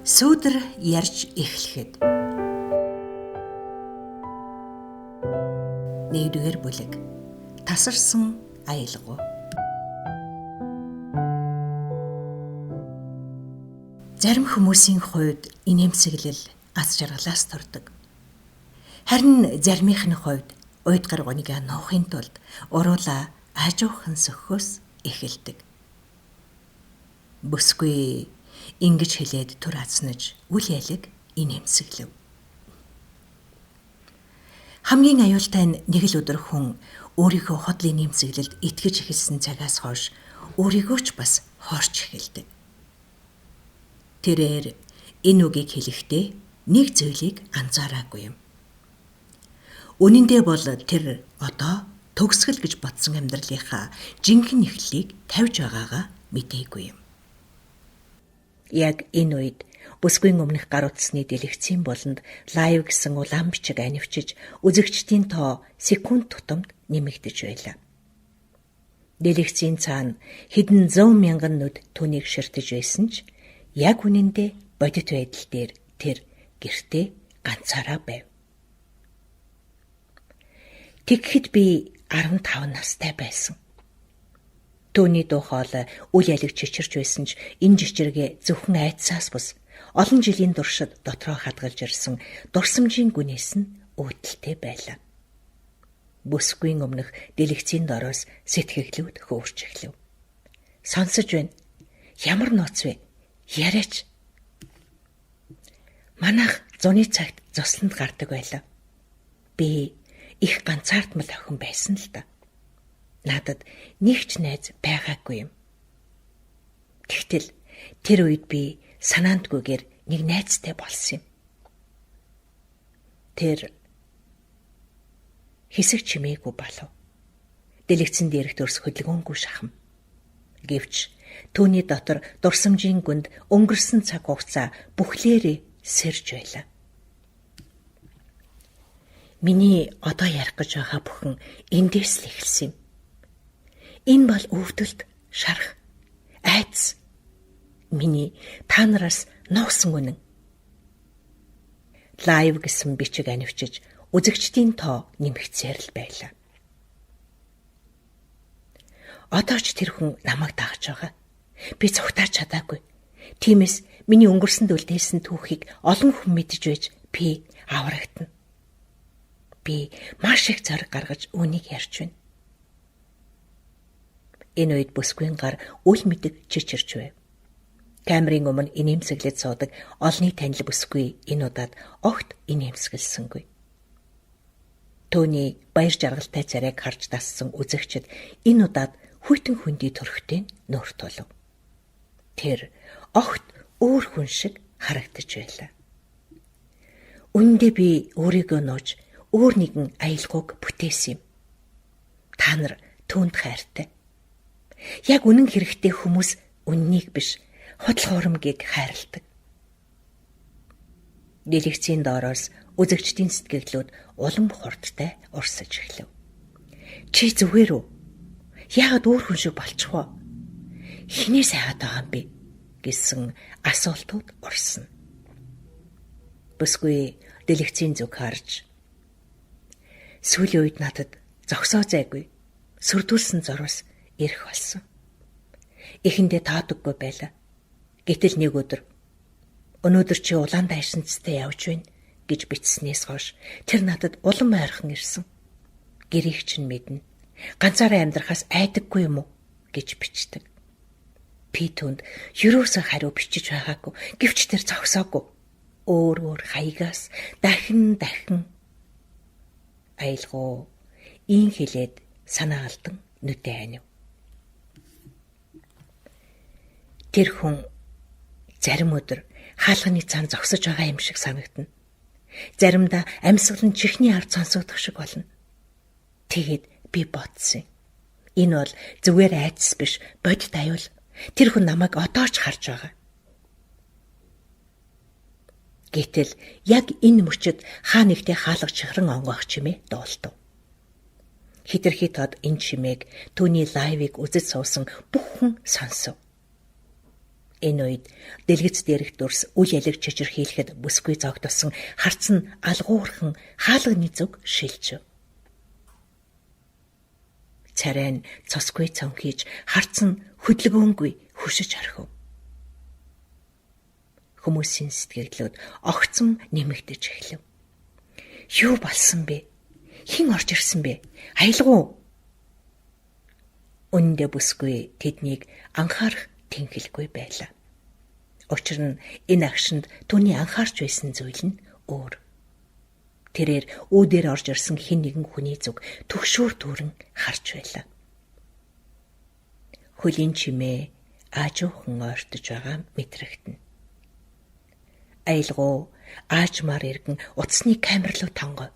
Сүүдэр ярьж эхлэхэд 1-р бүлэг. Тасарсан аялгау. Зарим хүмүүсийн хувьд инээмсэглэл аз жаргалаас төрдөг. Харин заримынх нь хувьд уйд гаргууныг нуухын тулд уруулаа аажуухан сөхөхөөс эхэлдэг. Бүсгүй ингэж хэлээд түр азнаж үл ялэг инээмсэглэв. Хамгийн аюултай нь нэг л өдөр хүн өөрийнхөө худал инээмсэглэлд итгэж эхэлсэн цагаас хойш өөрийгөө ч бас хоорч эхэлдэг. Тэрээр энэ үгийг хэлэхдээ нэг зүйлийг анзаараагүй юм. Үнэн дээр бол тэр одоо төгсгөл гэж бодсон амьдралынхаа жинхэнэ эхлэлийг тавьж байгаагаа мдээгүй юм. Яг энэ үед бүсгүйн өмнөх гар утасны дэлгэцийн болонд live гэсэн улаан бичиг анивчиж үзэгчдийн тоо секунд тутамд нэмэгдэж байлаа. Дэлгэцийн цаана хэдэн зуун мянган нүд түүнийг ширтэж байсан ч яг үнэндээ бодит байдал дээр тэр гэртээ ганцаараа байв. Тэгэхэд би 15 настай байсан. Түүний дуу хоолой үл ялэг чичирч байсан ч энэ жичиргээ зөвхөн айдсаас бус олон жилийн туршид дотроо хадгалж ирсэн дурсамжийн гүнээс нь үүдэлтэй байлаа. Бүсгүйн өмнөх дэлгэцийн дороос сэтгэлүүд хөөрч эхлэв. Сонсож байна. Ямар нууц вэ? Яриач. Манайх зуны цагт зусланд гардаг байлаа. Би их ганцаардмал охин байсан л да. Надад нэг ч найз байгаагүй юм. Тэгтэл тэр үед би санаандгүйгээр нэг найзтай болсон юм. Тэр хэсэг чимээгүй болов. Дэлгэцэн дээрх төрс хөдөлгөөнгүй шахам. Гэвч түүний дотор дурсамжийн гүнд өнгөрсөн цаг хугацаа бүхлээрээ сэрж байлаа. Миний одоо ярих гэж байгаа бүхэн эндээс л эхэлсэн юм. Энэ бол өвдөлт, шарах, айдас. Миний та нараас нуусан үнэн. Live гэсэн бичиг анивчиж үзэгчдийн тоо нэмэгдсээр л байлаа. Одоо ч тэр хүн намайг дагаж байгаа. Би цугтаач чадаагүй. Тиймээс миний өнгөрсөнд үлдээсэн түүхийг олон хүн мэдэж байж би аврагдана. Би маш их зориг гаргаж үүнийг ярьж байна. Энэ үед бүсгүйн гар үл мэдэг чичирч байв. Камерын өмнө инээмсэглэж суудаг олонний танил бүсгүй энэ удаад огт инээмсэглэсэнгүй. Түүний баяр жаргалтай царайг харж дассан үзэгчид энэ удаад хүйтэн хүндий төрхтэй нүүр тулав. Тэр огт өөр хүн шиг харагдаж байлаа. Үнэндээ би өөрийгөө нууж өөр нэгэн аялгауг бүтээсэн юм. Та нар түүнд хайртай. Яг үнэн хэрэгтэй хүмүүс үннийг биш худал хуурмгийг хайрладаг. Дэлгэцийн доороос үзэгчдийн сэтгэлдлүүд улам хурдтай урсаж эхлэв. Чи зүгээр үү? Яагаад өөр хүн шиг болчих вэ? Хинээс айгаад байгаа юм бэ? Гэсэн асуултууд урсна. Бүсгүй дэлгэцийн зүг харж сүүлийн үед надад зогсоо зайгүй сүрдүүлсэн зурвас ирэх болсон. Эхэндээ тоодоггүй байлаа. Гэтэл нэг өдөр өнөөдөр чи улаан дайшинцтай явж байна гэж бичснээс хойш тэр надад улам ойрхон ирсэн. Гэрийг чинь мэднэ. Ганцаараа амьдрахаас айдаггүй юм уу гэж бичдэг. Би түнд ерөөсөө хариу бичиж байгаагүй. Гэвч тэр зогсоогүй. Өөр өөр хаягаас дахин дахин аялгау ийн хэлээд санаа алдан нүдэ анив. Тэр хүн зарим өдөр хаалганы цаана зогсож байгаа юм шиг санагдана. Заримдаа амьсгал нь чихний ард сонсогдох шиг болно. Тэгээд би бодсон. Энэ бол зүгээр айдас биш, бодит аюул. Тэр хүн намайг одоо ч харж байгаа. Гэтэл яг энэ мөчид хаа нэгтээ хаалга чихран онгоох чимээ дуулдав. Хитрхи тод энэ чимээг түүний лайвыг үзэж суусан бүх хүн сонсов. Энэ үед дэлгэц дээрх дүрс үл ялэг чичирхийлэхэд бүсгүй зогдосон харц нь алгуурхан хаалганы зүг шилжив. Царай нь цосгүй цонхийж харц нь хөдөлгөөнгүй хөшиж орхив. Хүмүүсийн сэтгэлдлүүд огцом нэмэгдэж эхлэв. Юу болсон бэ? Хэн орж ирсэн бэ? Аялга уу? Үнэндээ бүсгүй тэднийг анхаарах тэнхэлгүй байлаа. Учир нь энэ агшинд түүний анхаарч байсан зүйл нь өөр. Тэрээр үүдээр орж ирсэн хэн нэгэн хүний зүг түгшүүр дүүрэн харж байлаа. Хөлийн чимээ аажуухан ойртож байгаа мэтрэгтэнэ. Аялгуу аажмаар эргэн утасны камер руу тонгов.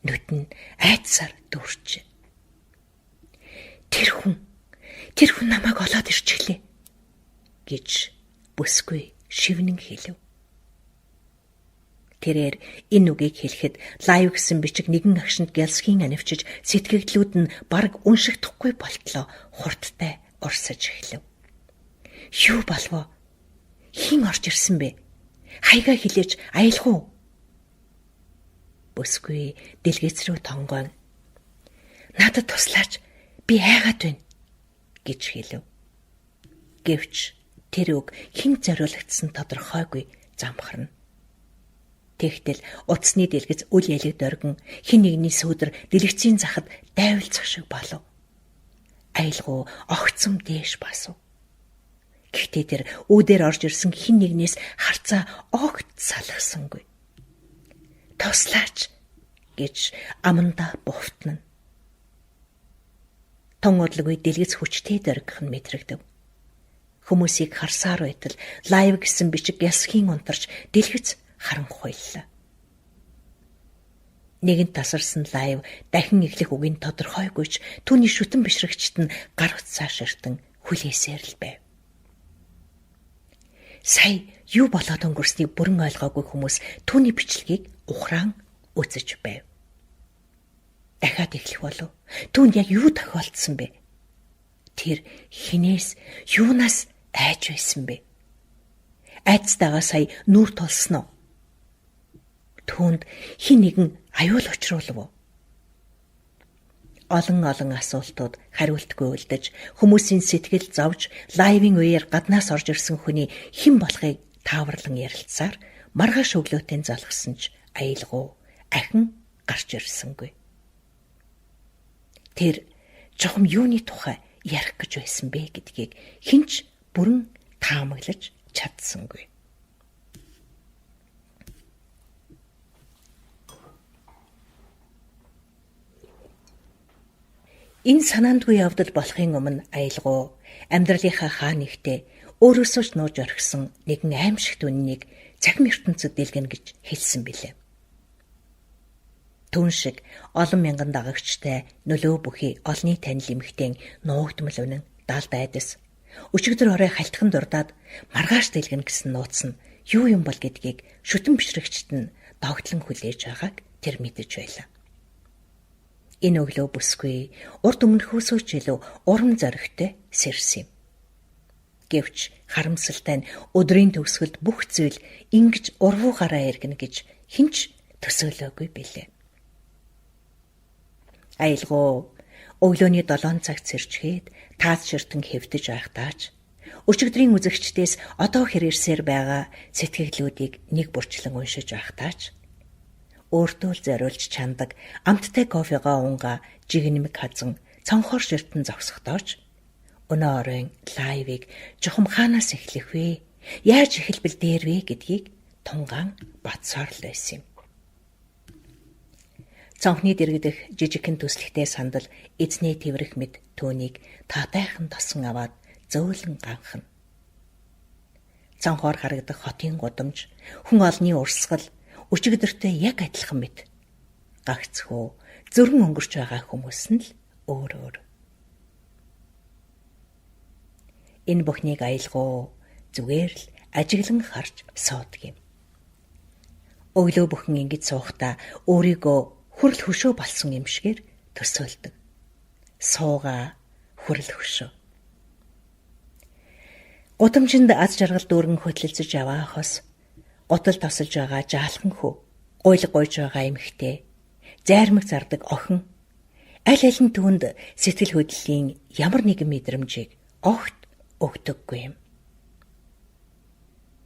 Нүд нь айдсаар дүүрчээ. Тэр хүн намайг олоод ирчихлээ гэж бүсгүй шивнэн хэлв. Тэрээр энэ үгийг хэлэхэд лайв гэсэн бичиг нэгэн агшинд гялсхийн анивчиж сэтгэгдлүүд нь бараг уншигдахгүй болтлоо хурдтай урсаж эхлэв. Юу болов? Хэн орж ирсэн бэ? Хаягаа хилээж аялах уу? Бүсгүй дэлгэц рүү тонгоон надад туслаач, би айгаад байна гэж хэлв. Гэвч тэр үг хэн зориулагдсан тодорхойгүй замхарна. Тэгтэл утасны дэлгэц үл ялэг доргин хэн нэгний сүүдэр дэлгэцийн захад дайвалцах шиг болов. Аялгуу огцом дээш басв. Гэхдээ тэр үүдээр орж ирсэн хэн нэгнээс харцаа огт салгасангүй. Туслаач гэж амандаа буфтна. Тун удалгүй дэлгэц хүчтэй доргих нь мэдрэгдэв. Хүмүүсийг харсаар байтал лайв гэсэн бичиг ясхийн унтарч дэлгэц харанхуйллаа. Нэгэнт тасарсан лайв дахин эхлэх үгийг тодорхойгүй ч түүний шүтэн бишрэгчд нь гар утсаа ширтэн хүлээсээр л байв. Сая юу болоод өнгөрснийг бүрэн ойлгоогүй хүмүүс түүний бичлэгийг ухраан үзэж байв. Дахиад эхлэх болов. Түүнд яг юу тохиолдсон бэ? Тэр хинээс юунаас айж байсан бэ? Айцтайгаа сая нүүр тулсан уу? Түүнд хэн нэгэн аюул учруулав уу? Олон олон асуултууд хариултгүй үлдэж, хүмүүсийн сэтгэл зовж, лайвын үеэр гаднаас орж ирсэн хүний хэн болохыг тааварлан ярилцсаар маргааш өглөөтэй залгасан ч аялгуу ахин гарч ирсэнгүй. Тэр чухам юуны тухай ярих гэж байсан бэ гэдгийг хэн ч бүрэн таамаглаж чадсангүй. Энэ санаандгүй явдал болохын өмнө аялгуу амьдралынхаа хаа нэгтээ өөрөөсөө ч нууж орхисон нэгэн аимшигт үннийг цахим ертөнцөд дэлгэнэ гэж хэлсэн билээ. Түүн шиг олон мянган дагагчтай нөлөө бүхий олонний танил эмэгтэйн нуугдмал үнэн далд айдас өчигдөр орой халтхан дурдаад маргааш дэлгэнэ гэсэн нууц нь юу юм бол гэдгийг шүтэн бишрэгчд нь догтлон хүлээж байгааг тэр мэдэж байлаа. Энэ өглөө бүсгүй урд өмнөхөөсөө ч илүү урам зоригтой сэрсэн юм. Гэвч харамсалтай нь өдрийн төгсгөлд бүх зүйл ингэж урвуугаараа эргэнэ гэж хэн ч төсөөлөөгүй билээ. Аялгуу өглөөний 7 цагт сэрчгээд таац ширтэн хэвтэж байхдаа ч өчигдрийн үзэгчдээс одоо хэр ирсээр байгаа сэтгэлдлүүдийг нэг бүрчлэн уншиж байхдаа ч өөртөө л зориулж чандаг амттай кофегоо унгаа жигнэмэг хазан цонхоор ширтэн зогсохдоо ч өнөө оройн лайвыг чухам хаанаас эхлэх вэ? Яаж эхэлбэл дээр вэ гэдгийг тунгаан бодсоор л байсан юм. Цонхны дэргэдэх жижигхэн төслөхтэй сандал эзний тэврэх мэд түүнийг таатайхан тосон аваад зөөлөн ганхна. Цонхоор харагдах хотын гудамж, хүн олонний урсгал өчигдөртэй яг адилхан мэт. Гагцхүү зөрөн өнгөрч байгаа хүмүүс нь л өөр өөр. Энэ бүхнийг аялгуу зүгээр л ажиглан харж суудаг юм. Өглөө бүхэн ингэж суухдаа өөрийгөө хүрл хөшөө болсон юм шигээр төсөөлдөг. Суугаа хүрл хөшөө. Гудамжинд аз жаргал дүүргэн хөтлөлцөж яваахос гутал тосолж байгаа жаалхан хүү, гуйл гуйж байгаа эмэгтэй, зайрмаг зардаг охин аль аль нь түүнд сэтгэл хөдлөлийн ямар нэгэн мэдрэмжийг огт өгдөггүй юм.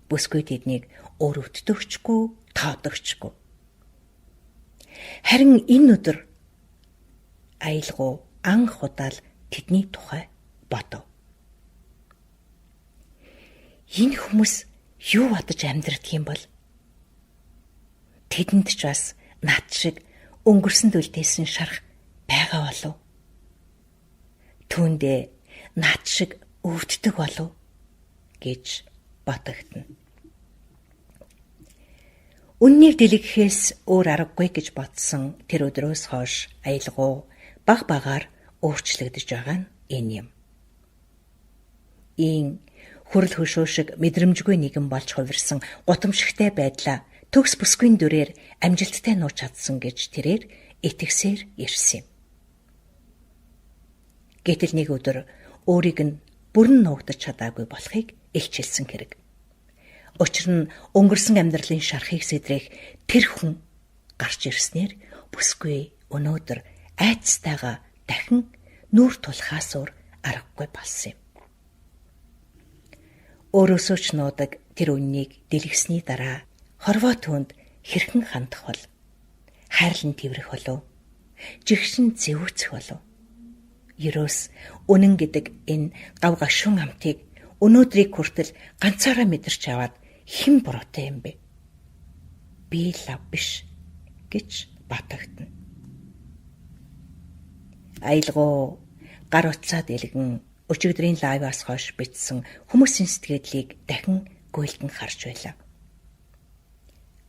Бүсгүй тэднийг өрөвддөгчгүй, тоодогчгүй. Харин энэ өдөр аялгау анх удаал тэдний тухай бодов. Энэ хүмүүс юу бодож амьдрдаг юм бол? Тэдэнд ч бас над шиг өнгөрсөнд үлдээсэн шарх байгаа болов? Түүндээ над шиг өвддөг болов гэж бодогдно. Үннийг дэлгэхээс өөр аргагүй гэж бодсон тэр өдрөөс хойш аялгау баг багаар өөрчлөгдөж байгаа нь энэ юм. Ийм хүрл хөшөө шиг мэдрэмжгүй нэгэн болж хувирсан гутамшигтай байдлаа төгс бүсгүйн дүрээр амжилттай нууж чадсан гэж тэрээр итгэсээр ирсэн юм. Гэтэл нэг өдөр өөрийг нь бүрэн нуугдаж чадаагүй болохыг илчилсэн хэрэг. Учир нь өнгөрсөн амьдралын шархыг сэдрэх тэр хүн гарч ирснээр бүсгүй өнөөдөр айцтайгаа дахин нүүр тулахаас өөр аргагүй болсон юм. Өөрөөсөө ч нуудаг тэр үннийг дэлгэсний дараа хорвоо түүнд хэрхэн хандах бол? Хайрлан тэврэх болов? Жигшин зэвүүцэх болов? Ерөөс үнэн гэдэг энэ гав гашуун амтыг өнөөдрийг хүртэл ганцаараа мэдэрч аваад хэн буруутай юм бэ? Би лав биш гэж батагтна. Аялгау гар утсаа дэлгэн өчигдрийн лайваас хойш бичсэн хүмүүсийн сэтгэлдлийг дахин гүйлгэн харж байлаа.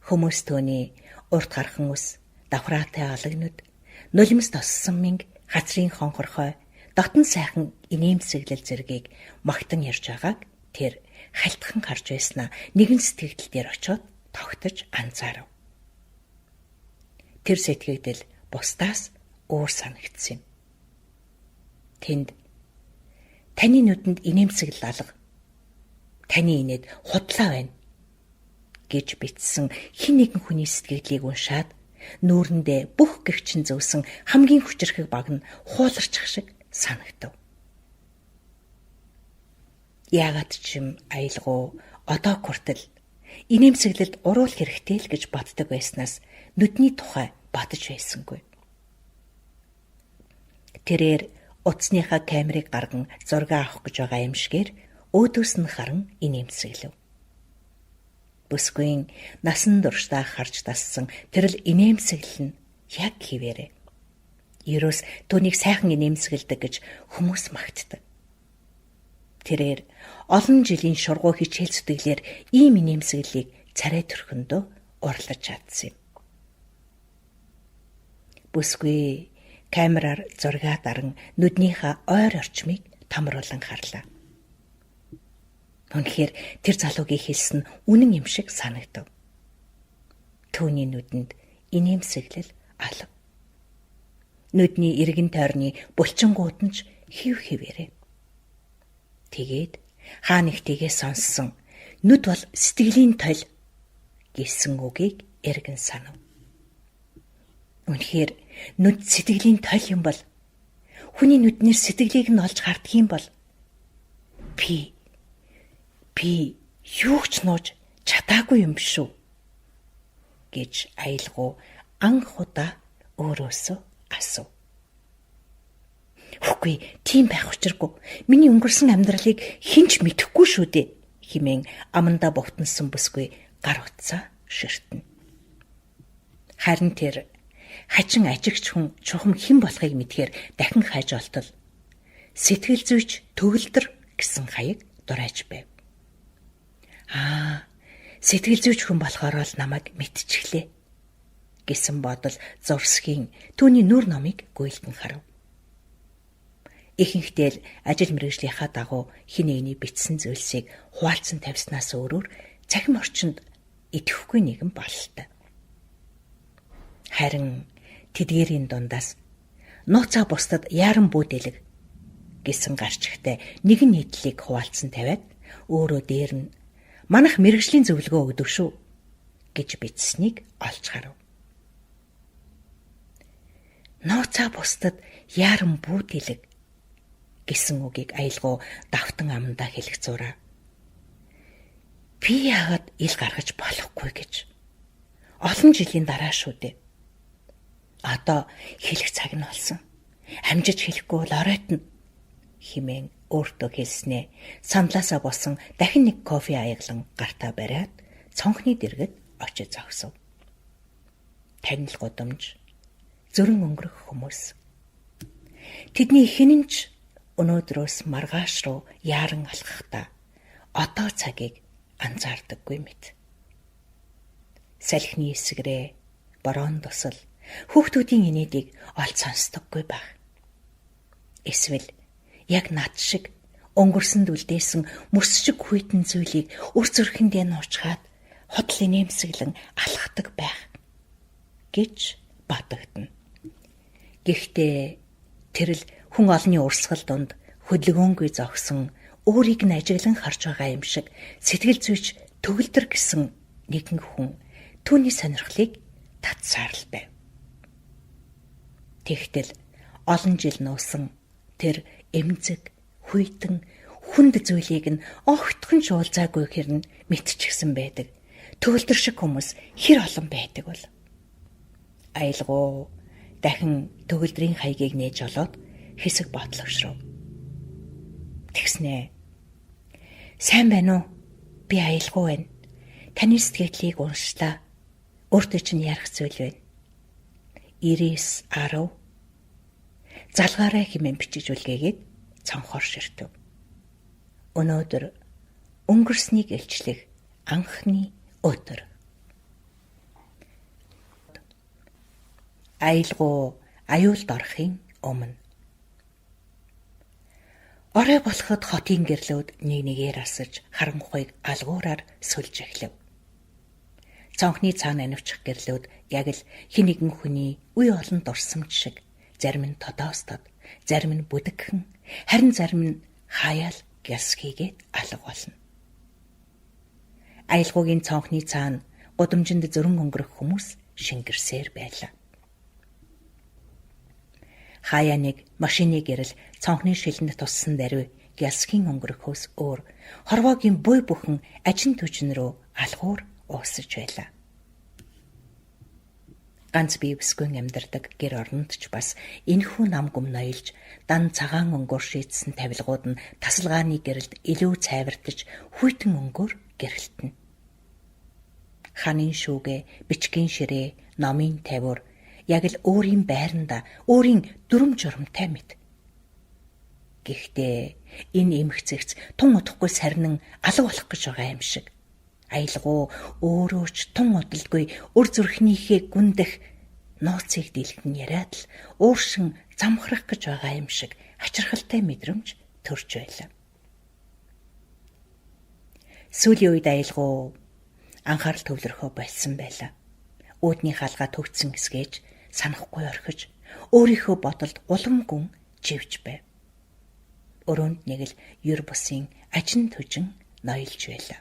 Хүмүүс түүний урт гархан ус, давхраатай алагнууд, нулимс тоссон мэнг, хацрын хонхорхой, дотн сайхан инээмсэглэл зэргийг магтан ярьж байгааг тэр халтхан харж байснаа нэгэн сэтгэгдэл дээр очиод тогтож анзаарав. Тэр сэтгэгдэл бусдаас өөр санагдсан юм. Тэнд таны нүдэнд инээмсэглэл алга. Таны инээд худлаа байна гэж бичсэн хэн нэгэн хүний сэтгэгдлийг уншаад нүүрэндээ бүх гэгчин зөөсөн хамгийн хүчирхэг баг нь хууларчих шиг санагдав. Яагаад ч юм аялгау одоо хүртэл инээмсэглэлд уруул хэрэгтэй л гэж боддог байснаас нүдний тухай бодож байсангүй. Тэрээр утасныхаа камерыг гарган зураг авах гэж байгаа юм шигээр өөдөөс нь харан инээмсэглэв. Бүсгүйн насан туршдаа харж дассан тэр л инээмсэглэл нь яг хിവэрэ. Ерөөс түүнийг сайхан инээмсэгэлдэг гэж хүмүүс магтдаг. Тэрээр олон жилийн шургуу хичээл зүтгэлээр ийм инээмсэглэлийг царай төрхөндөө урлаж чадсан юм. Бүсгүй камераар зургаа даран нүднийхээ ойр орчмыг томруулан харлаа. Үнэхээр тэр залуугийн хэлсэн нь үнэн юм шиг санагдав. Түүний нүдэнд инээмсэглэл алав. Нүдний эргэн тойрны булчингууд нь ч хив хിവэрэ. Тэгээд хаа нэгтэйгээ сонссон нүд бол сэтгэлийн толь гэсэн үгийг эргэн санав. Үнэхээр нүд сэтгэлийн толь юм бол хүний нүднээр сэтгэлийг нь олж харддаг юм бол би юу ч нууж чадаагүй юм шүү гэж аялгау анх удаа өөрөөсөө асуув. Үгүй, тийм байх учиргүй. Миний өнгөрсөн амьдралыг хэн ч мэдэхгүй шүү дээ хэмээн амандаа бовтонсон бүсгүй гар утсаа ширтэнэ. Харин тэр хачин ажигч хүн чухам хэн болохыг мэдхээр дахин хайж олтол сэтгэл зүйч төгөлдөр гэсэн хаяг дурайж байв. Аа, сэтгэл зүйч хүн болохоор л намайг мэдчихлээ гэсэн бодол зурсхийн түүний нүр номыг гүйлгэн харав. Ихэнхдээ л ажил мэргэжлийнхаа дагуу хэн нэгний бичсэн зүйлсийг хуваалцсан тавьснаас өөрөөр цахим орчинд идэхгүй нэгэн бололтой. Харин тэдгээрийн дундаас нууцаа бусдад яаран бүүдэлэг гэсэн гарчигтай нэгэн нийтлэлийг хуваалцсан тавиад Өөрөө дээр нь манах мэргэжлийн зөвлөгөө өгдөг шүү гэж бичсэнийг олж харав. Нууцаа бусдад яаран бүүдэлэг гэсэн үгийг аялгау давтан амандаа хэлэх зураа. Би яагаад ил гаргаж болохгүй гэж. Олон жилийн дараа шүү дээ. Одоо хэлэх цаг нь болсон. Амжиж хэлэхгүй бол оройтно хэмээн өөртөө хэлснээ сандлаасаа босон дахин нэг кофе аяглан гартаа бариад цонхны дэргэд очиж зогсов. Танил гудамж, зөрөн өнгөрөх хүмүүс. Тэдний хэн нь ч өнөөдрөөс маргааш руу яаран алхахдаа одоо цагийг анзаардаггүй мэт. Салхины эсгэрээ, бороон тусал, хүүхдүүдийн инээдийг олж сонсдоггүй байх. Эсвэл яг над шиг өнгөрсөнд үлдээсэн мөс шиг хүйтэн зүйлийг өр зүрхэндээ нуучгаад худал инээмсэглэн алхдаг байх гэж батагдана. Гэхдээ тэр л хүн олонний урсгал дунд хөдөлгөөнгүй зогсон өөрийг нь ажиглан харж байгаа юм шиг сэтгэл зүйч төгөлдөр гэсэн нэгэн хүн түүний сонирхлыг татсаар л байв. Тэгтэл олон жил нуусан тэр эмзэг, хүйтэн, хүнд зүйлийг нь огтхон ч уулзаагүй хэрнэ мэдчихсэн байдаг. Төгөлдөр шиг хүмүүс хэр олон байдаг бол. Аялгуу дахин төгөлдрийн хаягийг нээж олоод хэсэг бодлогшров. Тэгснэ. Сайн байна уу? Би аялгуу байна. Таны сэтгэлийг уншлаа. Өөртөө чинь ярих зүйл байна. 99 10 залгаарай хэмээн бичиж үлгээгээд цонхоор ширтэв. Өнөөдөр өнгөрснийг илчлэх анхны өдөр. Аялгуу аюулд орохын өмнө. Орой болоход хотын гэрлүүд нэг нэгээр асаж харанхуйг алгуураар сүлж эхлэв. Цонхны цаана анивчих гэрлүүд яг л хэн нэгэн хүний үе олон дурсамж шиг зарим нь тодоос тод, зарим нь бүдэгхэн, харин зарим нь хаяал гялс хийгээд алга болно. Аялгуугийн цонхны цаана гудамжинд зөрөн өнгөрөх хүмүүс шингэрсээр байлаа. Хаяа нэг машины гэрэл цонхны шилэнд туссан даруй гялсхийн өнгөрөхөөс өөр хорвоогийн буй бүхэн ажин түжин рүү алгуур уусаж байлаа. Ганц бие бүсгүйн амьдардаг гэр оронд ч бас энэхүү нам гүм ноёлж дан цагаан өнгөөр шийдсэн тавилгууд нь тасалгааны гэрэлд илүү цайвартаж хүйтэн өнгөөр гэрэлтэнэ. Ханын шүүгээ, бичгийн ширээ, номын тавиур яг л өөрийн байранда өөрийн дүрм журамтай мэт. Гэхдээ энэ эмх зэгц тун удахгүй сарнин алга болох гэж байгаа юм шиг. Аялгуу өөрөө ч тун удалгүй өр зүрхнийхээ гүндэх нууцыг дийлхэн яриад л ууршин замхрах гэж байгаа юм шиг ачирхалтай мэдрэмж төрж байлаа. Сүүлийн үед аялгуу анхаарал төвлөрөхөө болсон байлаа. Үүдний хаалгаа төгцсөн эсгэж санахгүй орхиж өөрийнхөө бодолд улам гүн живж байв. Өрөөнд нэг л ер бусын ажин түжин ноёлж байлаа.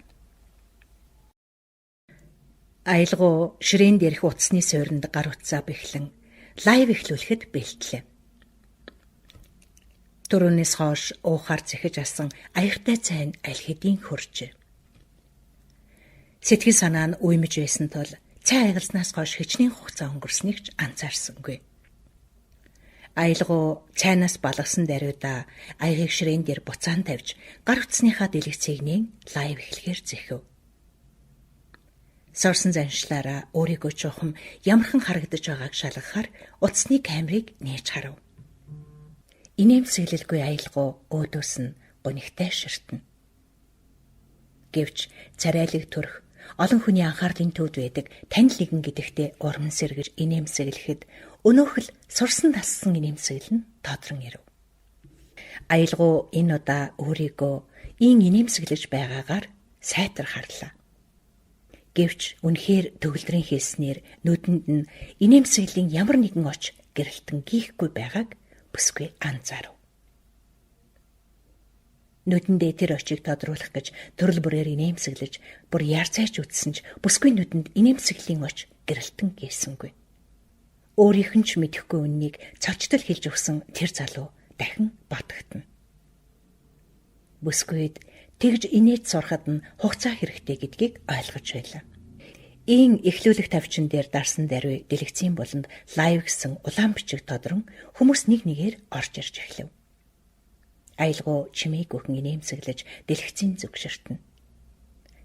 Аялгуу ширээн дээрх утасны суйранд гар утсаа бэхлэн live эхлүүлэхэд бэлтлээ. Түрүүнээс хойш уухаар цэхэж асан аяхтай цайн аль хэдийн хөржээ. Сэтгэл санаа нь уймж байсан тул цай аягалзнаас хойш хичнээн хугацаа өнгөрснийг ч анзаарсангүй. Аялгуу цайнаас балгасан даруйда аягийг ширээн дээр буцаан тавьж гар утасныхаа дэлгэцийг нээн live эхлэхээр зэхэв. Сорсон заншлаараа өөрийгөө чухам ямархан харагдаж байгааг шалгахаар утасны камерыг нээж харав. Инээмсэглэлгүй аялгуу өөдөөс нь гунигтай ширтэнэ. Гэвч царайлаг төрх олон хүний анхаарлын төвд байдаг танил нэгэн гэдэгтээ урам сэргэж инээмсэглэхэд өнөөх л сурсан дассан инээмсэглэл нь тодрон ирэв. Аялгуу энэ удаа өөрийгөө ийн инээмсэглэж байгаагаар сайтар харлаа. Гэвч үнэхээр төгөлдрийн хэлснээр нүдэнд нь инээмсэглэлийн ямар нэгэн оч гэрэлтэн гийхгүй байгааг бүсгүй анзаарав. Нүдэндээ тэр очийг тодруулах гэж төрөл бүрээр инээмсэглэж, бүр ярцайч үтсэн ч бүсгүй нүдэнд инээмсэглэлийн оч гэрэлтэн гээсэнгүй. Өөрийнх нь ч мэдэхгүй үннийг цочтол хэлж өгсөн тэр залуу дахин батгтана. Бүсгүйд тэгж инээж сурахад нь хугацаа хэрэгтэй гэдгийг ойлгож байлаа. Ийн эхлүүлэх тавчин дээр дарсан даруй дэлгэцийн буланд live гэсэн улаан бичиг тодрон хүмүүс нэг нэгээр орж ирж эхлэв. Аялгау чимээгүйхэн инээмсэглэж дэлгэцийн зүгширтэн.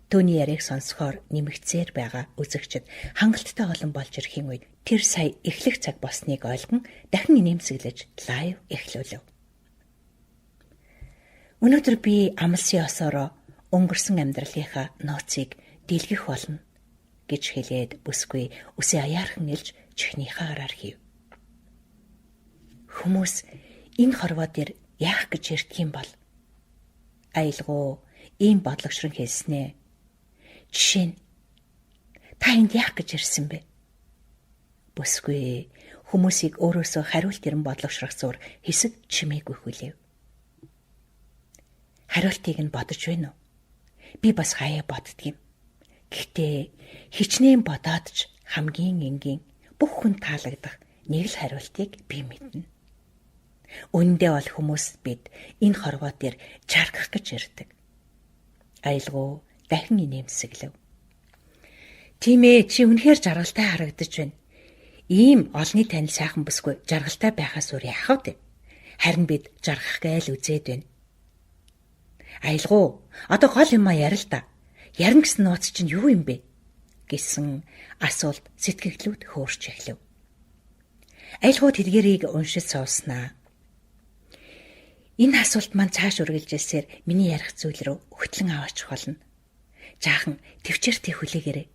Түүний яриаг сонсохоор нэмэгцээр байгаа үзэгчид хангалттай олон болж ирэхийн үед тэр сая эхлэх цаг болсныг ойлгон дахин инээмсэглэж live эхлүүлв. Өнөөдөр би амлсан ёсоороо өнгөрсөн амьдралынхаа нууцыг дэлгэх болно гэж хэлээд бүсгүй үсээ аяархан нэлж чихнийхээ араар хийв. Хүмүүс энэ хорвоо дээр яах гэж ирдэг юм бол? Аялгау ийм бодлогошрон хэлснэ. Жишээ нь та энд яах гэж ирсэн бэ? Бүсгүй хүмүүсийг өөрөөсөө хариулт ирэн бодлогошрох зур хэсэг чимээгүй хүлээв. Хариултыг нь бодож байна уу? Би бас хаяа боддөг юм. Гэхдээ хичнээн бодоод ч хамгийн энгийн бүх хүн таалагдах нэг л хариултыг би мэднэ. Үнэндээ бол хүмүүс бид энэ хорвоо дээр жаргах гэж ирдэг. Аялгау дахин инээмсэглэв. Тийм ээ, чи үнэхээр жаргалтай харагдаж байна. Ийм олонний танил сайхан бүсгүй жаргалтай байхаас өөр яах вэ? Харин бид жаргах гээл үзээд байна. Аялгау, одоо гол юмаа ярил л да. Ярина гэсэн нууц чинь юу юм бэ? Гэсэн асуулт сэтгэлдлүүд хөөрч эхлэв. Аялгау тэдгэрийг уншиж сууснаа. Энэ асуулт маань цааш үргэлжилсээр миний ярих зүйл рүү хөтлөн аваачих болно. Жаахан төвчээртэй хүлээгээрэй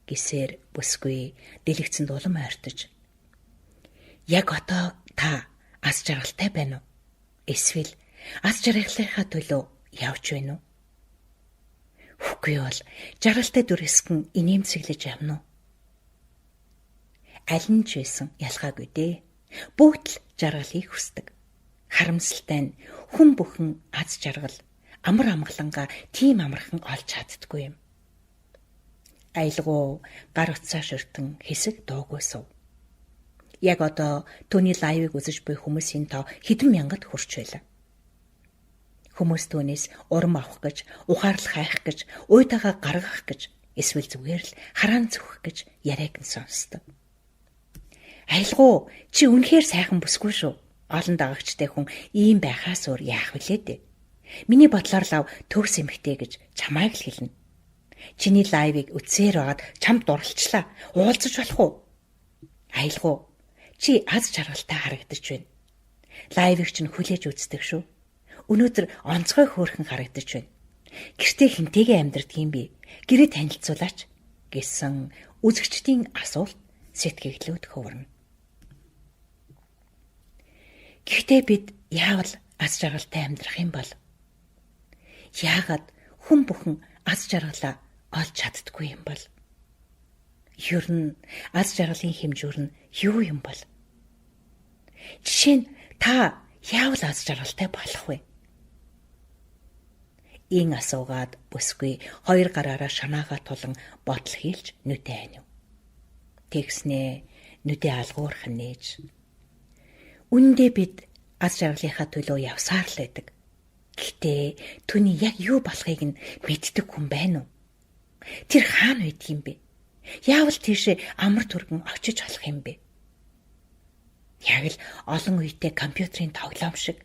гэсээр бүсгүй дэлгэцэнд улам ойртож. Яг одоо та аз жаргалтай байна уу? Эсвэл аз жаргалынхаа төлөө явж байна уу? Үгүй бол жаргалтай дүрсгэн инээмсэглэж явна уу? Аль нь ч байсан ялгаагүй дээ. Бүгд л жаргалыг хүсдэг. Харамсалтай нь хүн бүхэн аз жаргал, амар амгалангаа тийм амархан олж чаддаггүй юм. Аялгау гар утсаа шөртөн хэсэг дуугүй сув. Яг одоо түүний live ыг үзэж буй хүмүүсийн тоо хэдэн мянгад хүрч байлаа. Хүмүүс түүнээс урам авах гэж, ухаарлах хайх гэж, уйтайгаа гаргах гэж, эсвэл зүгээр л хараан зүхэх гэж яриаг нь сонсдог. Аялгау чи үнэхээр сайхан бүсгүй шүү. Олон дагагчтай хүн ийм байхаас өөр яах вүлээ дээ. Миний бодлоор лав төгс эмэгтэй гэж чамайг л хэлнэ. Чиний live ыг үзсээр байгаад чамд дурлалчлаа. Уулзаж болох уу? Аялгау чи аз жаргалтай харагдаж байна. Live ыг чинь хүлээж үздэг шүү. Өнөөдөр онцгой хөөрхөн харагдаж байна. Гэртээ хэнтэйгээ амьдардаг юм бэ? Гэрээ танилцуулаач гэсэн үзэгчдийн асуулт сэтгэлдлүүд хөвөрнө. Гэхдээ бид яавал аз жаргалтай амьдрах юм бол? Яагаад хүн бүхэн аз жаргалаа олж чаддаггүй юм бол? Ер нь аз жаргалын хэмжүүр нь юу юм бол? Жишээ нь та яавал аз жаргалтай болох вэ? Ин асуугаад бүсгүй хоёр гараараа шанаагаа тулан бодол хийлж нүдэ анив. Тэгснээ нүдэ алгуурхан нээж. Үнэндээ бид аз жаргалынхаа төлөө явсаар л байдаг. Гэхдээ түүний яг юу болохыг нь мэддэг хүн байна уу? Тэр хаана байдаг юм бэ? Яавал тийшээ амар түргэн очиж болох юм бэ? Яг л олон үетэй компьютерийн тоглоом шиг.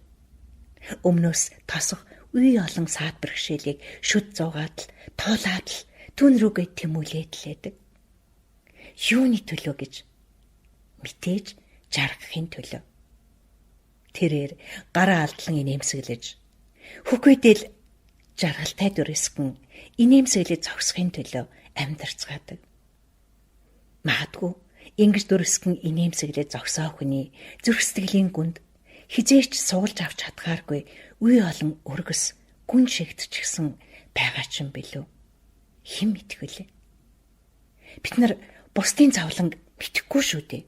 Өмнөөс тосох үе олон саад бэрхшээлийг шүд зуугаад л туулаад л түүн рүүгээ тэмүүлээд л байдаг. Юуны төлөө гэж мэдээж жаргахын төлөө. Тэрээр гараа алдлан инээмсэглэж хөхүйдэл жаргалтай дүрсгэн инээмсэглэж зогсохын төлөө амьдарцгаадаг. Магадгүй ингэж дүрсгэн инээмсэглэж зогсоо хүний зүрх сэтгэлийн гүнд хизээч суулж авч чадгааргүй үе олон өргөс гүн шигтчихсэн байгаа ч юм билүү. Хэн мэдэх вүлээ? Бид нар бусдын зовлонг мэдэхгүй шүү дээ.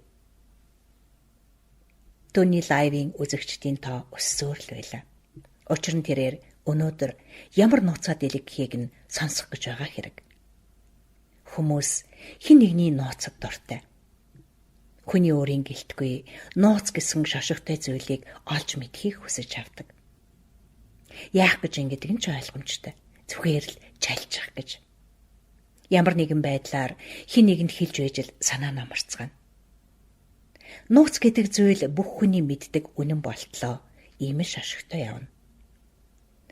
Түүний live ын үзэгчдийн тоо өссөөр л байлаа. Учир нь тэрээр Өнөөдөр ямар нууцаа дэлгэхийг нь сонсох гэж байгаа хэрэг. Хүмүүс хэн нэгний нууцад дуртай. Хүний өөрийн гэлтгүй нууц гэсэн шошигтой зүйлийг олж мэдхийг хүсэж авдаг. Яах гэж ингэдэг нь ч ойлгомжтой. Зүгээр л чалжих гэж. Ямар нэгэн байдлаар хэн нэгэнд хэлж байж л санаа нь амарцгаана. Нууц гэдэг зүйл бүх хүний мэддэг үнэн болтлоо ийм л шошигтой явна.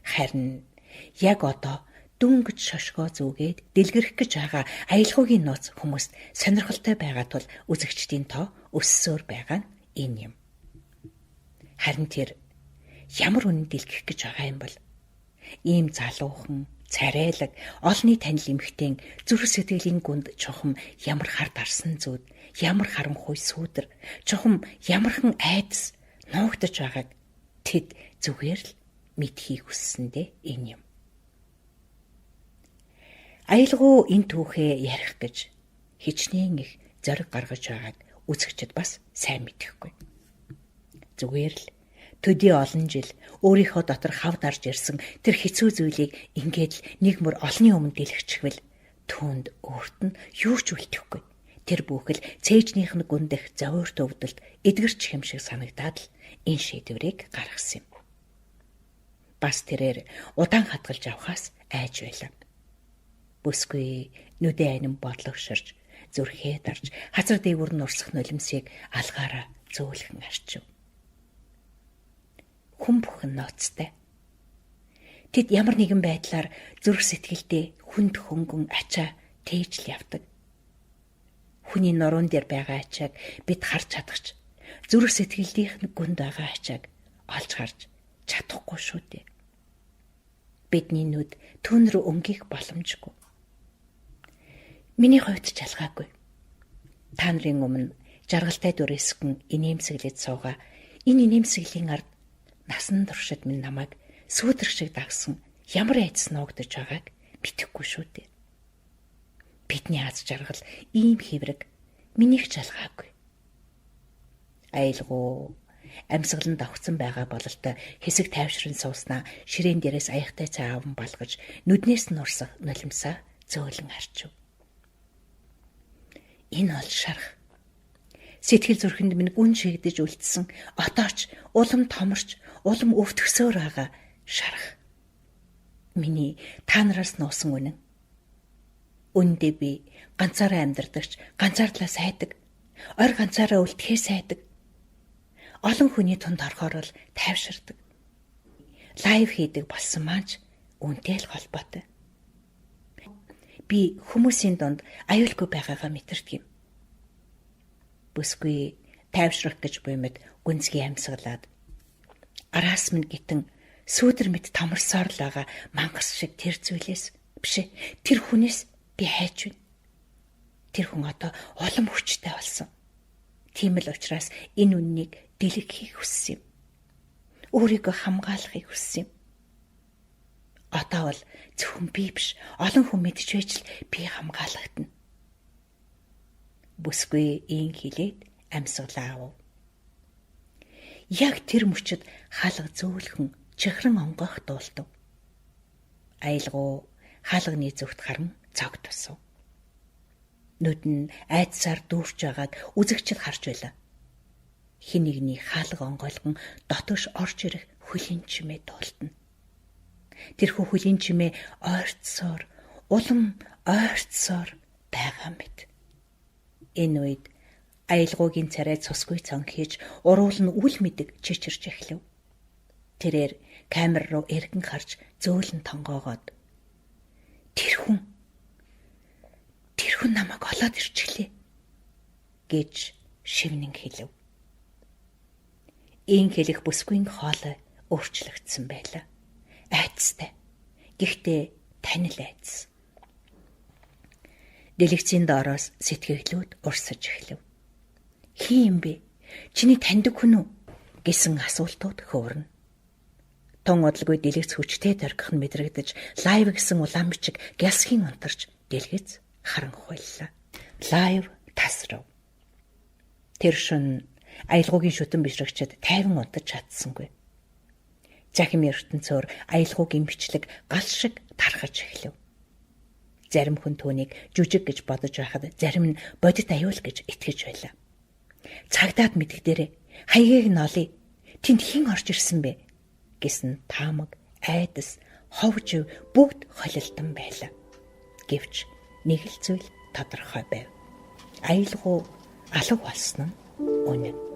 Харин яг одоо дөнгөж шошгоо зүгээд дэлгэрэх гэж байгаа аялгаугийн нууц хүмүүст сонирхолтой байгаа тул үзэгчдийн тоо өссөөр байгаа нь энэ юм. Харин тэр ямар үнэн дэлгэх гэж байгаа юм бол? Ийм залуухан, царайлаг, олонний танил эмэгтэйн зүрх сэтгэлийн гүнд чухам ямар хар дарсан зүуд, ямар харанхуй сүүдэр, чухам ямархан айдас нуугдаж байгааг тэд зүгээр л мэдхийг хүссэндээ энэ юм. Аялгау энэ түүхээ ярих гэж хичнээн их зориг гаргаж байгааг үзэгчид бас сайн мэдэхгүй. Зүгээр л төдий олон жил өөрийнхөө дотор хав дарж ирсэн тэр хэцүү зүйлийг ингээд л нэг мөр олонний өмнө дэлгчихвэл түүнд өөрт нь юу ч үлдэхгүй. Тэр бүхэл цээжнийх нь гүндэх зовиорт өвдөлт эдгэрч юм шиг санагдаад л энэ шийдвэрийг гаргасан юм. Бас тэрээр удаан хадгалж авахаас айж байлаа. Бүсгүй нүдэ анин бодлогширч зүрхээ дарж хазар дээгүүр нь урсах нулимсыг алгаараа зөөлхөн арчив. Хүн бүхэн нууцтай. Тэд ямар нэгэн байдлаар зүрх сэтгэлдээ хүнд хөнгөн ачаа тээж л явдаг. Хүний нуруунд дээр байгаа ачааг бид харж чадах ч зүрх сэтгэлдийнх нь гүнд байгаа ачааг олж харж чадахгүй шүү дээ. Бидний нүд түүн рүү өнгөх боломжгүй. Миний хувьд ч ялгаагүй. Та нарын өмнө жаргалтай дүрээсгэн инээмсэглэж суугаа энэ инээмсэглэлийн ард насан туршид минь намайг сүүдэр шиг дагсан ямар айдас нуугдаж байгааг мэдэхгүй шүү дээ. Бидний аз жаргал ийм хэврэг минийх ч ялгаагүй. Аялгау амьсгалан давхцсан байгаа бололтой хэсэг тайвшран сууснаа ширээн дээрээс аяхтай цай аван балгаж нүднээс нь урсах нулимсаа зөөлөн арчив. Энэ бол шарах. Сэтгэл зүрхэнд минь гүн шигдэж үлдсэн отооч улам томорч улам өвтгсөөр байгаа шарах. Миний та нараас нуусан үнэн. Үндэ би ганцаараа амьдардагч ганцаардлаа сайдаг. Ор ганцаараа үлдэхээ сайдаг. Олон хүний тунд орохоор бол тайвширдаг. Лайв хийдэг болсон маань ч үнтэй л холбоотой. Би хүмүүсийн дунд аюулгүй байгаагаа мэдэрдэг юм. Бүсгүй тайвшрах гэж буймад гүнзгий амьсгалаад араас минь гитэн сүүдэр мэт томорсоор л байгаа мангас шиг тэр зүйлээс биш тэр хүнээс би хайж байна. Тэр хүн одоо улам хүчтэй болсон. Тийм л учраас энэ үннийг дэлгэхийг хүссэн юм. Өөрийгөө хамгаалахыг хүссэн юм. Одоо бол зөвхөн би биш олон хүн мэдж байж л би хамгаалагдана. Бүсгүй ийн хилээд амьсгалаа авав. Яг тэр мөчид хаалга зөөлхөн чихрэн онгойх дуулдав. Аялгау хаалганы зүгт харан цог тусав. Нүд нь айдсаар дүүрч байгааг үзэгчд харж байлаа. Хэн нэгний хаалга онгойлгон дотоош орж ирэх хөлийн чимээ дуулдана. Тэрхүү хөлийн чимээ ойртсоор улам ойртсоор байгаа мэт. Энэ үед аялгаугийн царай цусгүй цон хийж уруул нь үл мэдэг чичирч эхлэв. Тэрээр камер руу эргэн харж зөөлөн тонгоогоод тэр хүн намайг олоод ирчихлээ гэж шивнэн хэлэв. Ийм хэлэх бүсгүйн хоолой өөрчлөгдсөн байлаа. Айцтай. Гэхдээ танил айдас. Дэлгэцийн доороос сэтгэлүүд урсаж эхлэв. Хин юм бэ? Чиний таньдаг хүн үү? Гэсэн асуултууд хөөрнө. Тун удалгүй дэлгэц хүчтэй дөргих нь мэдрэгдэж, лайв гэсэн улаан бичиг гялсхийн унтарч дэлгэц харанхуйллаа. Лайв тасрав. Тэр шөн аялгаугийн шүтэн бишрэгчид тайван унтаж чадсангүй. Цахим ертөнцөөр аялгаугийн бичлэг гал шиг тархаж эхлэв. Зарим хүн түүнийг жүжиг гэж бодож байхад зарим нь бодит аюул гэж итгэж байлаа. Цагдаад мэдгдээрээ хаягийг нь олъё. Тэнд хэн орж ирсэн бэ гэсэн таамаг, айдас, хов жив бүгд холилдон байлаа. Гэвч нэг л зүйл тодорхой байв. Аялгау алга болсон нь үнэн.